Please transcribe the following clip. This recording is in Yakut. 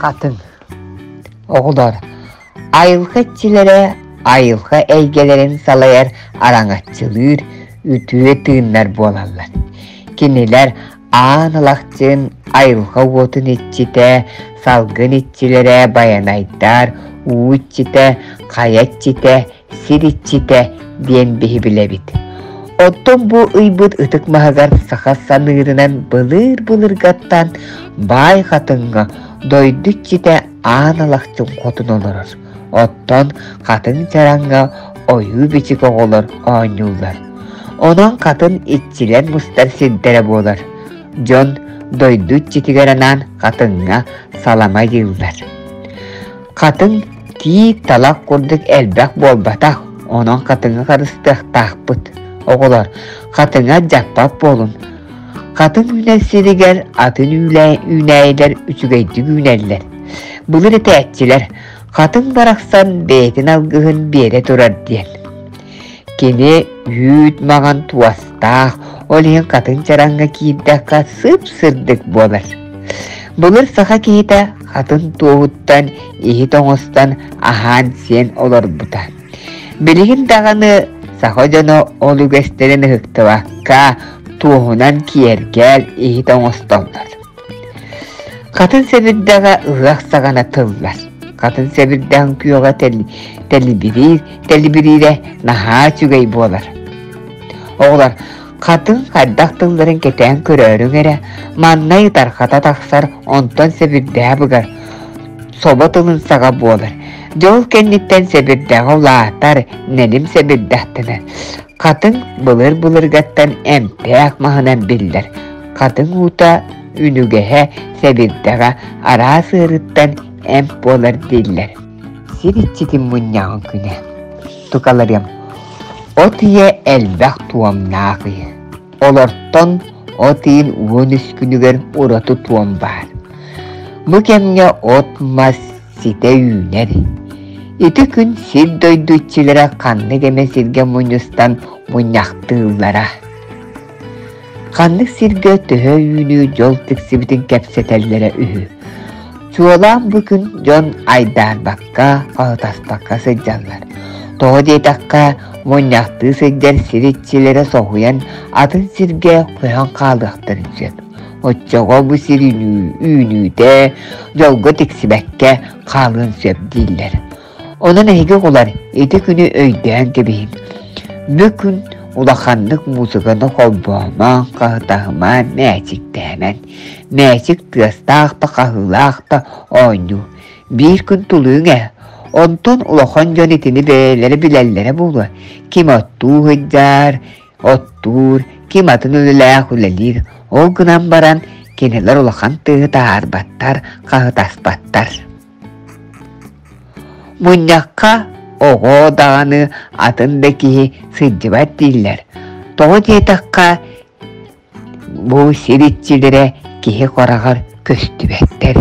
Хатыҥ. Оҕолор, айылҕа иччилэрэ айылҕа эйгэлэрин салайар араҥаччылыыр үтүө тыыннар буолаллар. Кинилэр аан алахчын айылҕа уотун иччитэ, салгын иччилэрэ байанайдар, уу иччитэ, хайа иччитэ, сир иччитэ диэн биһи билэбит. Оттон бу ыйбыт ытык маһыгар саха саныырынан былыр-былыргаттан баай хатыҥҥа дойду иччитэ аан алахчын хотун олорор. Оттон хатыҥ чараҥҥа ойуу-бичик оҕолор оонньууллар. Онон хатын иччилэр мустар сирдэрэ буолар. Дьон дойду иччитигэр анаан хатыҥҥа салама дииллэр. Хатыҥ тиит талах курдук элбэх буолбатах, онон хатыҥы харыстыахтаахпыт. Оҕолор, хатыҥы алдьаппат буолун. Хатыҥ үүнэр сиригэр атын үүнээйилэр үчүгэйдик үүнэллэр. Былыр этээччилэр, хатыҥ барахсан бэйэтин алгыһын биэрэ турар диэн. Кини үүт маҥан туостаах, ол иһин хатыҥ чараҥҥа киирдэххэ сып-сырдык буолар. Былыр саха киһитэ хатыҥ туоһуттан иһит оҥостон аһаан-сиэн олорбута. Билигин даҕаны саха дьоно ол үгэстэрин ыһыктыбакка туоһунан киэргэл иһит оҥостоллор. Хатын сэбирдэҕэ ыһыах саҕана тыллар. Хатын сэбирдэҕин күөҕэ тэлибириир, тэлибириирэ наһаа үчүгэй буолар. Оҕолор хатын хайдах тылларын кэтээн көрөөрүҥ эрэ, манна ытархата тахсар, онтон сэбирдэҕэ быгар, собо тылын саҕа буолар. Дьол кэнниттэн сэбирдэҕэ улаатар, нэлим сэбирдэхтэнэр. Хатыҥ былыр-былыргаттан эмтээх маһынан биллэр. Хатыҥ уута үнүгэһэ, сэбирдэҕэ араас ыарыыттан эмп буолар дииллэр. Сир иччитин мунньаҕын күнэ. Тукаларыам, от ыйа элбэх туомнаах ый. Олортон от ыйын 13 күнүгэр ураты туом баар. Бу кэмҥэ от-мас ситэ үүнэр. Ити күн сир-дойду иччилэрэ ханнык эмэ сиргэ мунньустан мунньахтыыллара. Ханнык сиргэ төһө үүнүү дьол тиксибитин кэпсэтэллэрэ үһү. Чуолаан бу күн дьон айдаарбакка, хаһытаспакка сылдьаллар. Тоҕо диэтэххэ, мунньахтыы сылдьар сир иччилэрэ соһуйан атын сиргэ көһөн хаалыахтарын сөп. Оччоҕо бу сир үүнүүтэ дьолго тиксибэккэ хаалыан сөп дииллэр. Онон эһиги оҕолор ити күнү өйдөөн кэбиһиҥ. Бу күн улаханнык музыканы холбоомоҥ, хаһытаһымаҥ, мээчиктээмэҥ. Мээчик тыастаах да хаһыылаах да оонньуу. Биир күн тулуйуҥ ээ. Онтон улахан дьон итини бэйэлэрэ билэллэрэ буолуо. Ким оттуу сылдьар, оттуур, ким атын үлэлээх үлэлиир. Ол гынан баран кинилэр улахан тыаһы таһаарбаттар, хаһытаспаттар. Мунньахха оҕо даҕаны атын да киһи сылдьыбат дииллэр. Тоҕо диэтэххэ, бу сир иччилэрэ киһи хараҕар көстүбэттэр.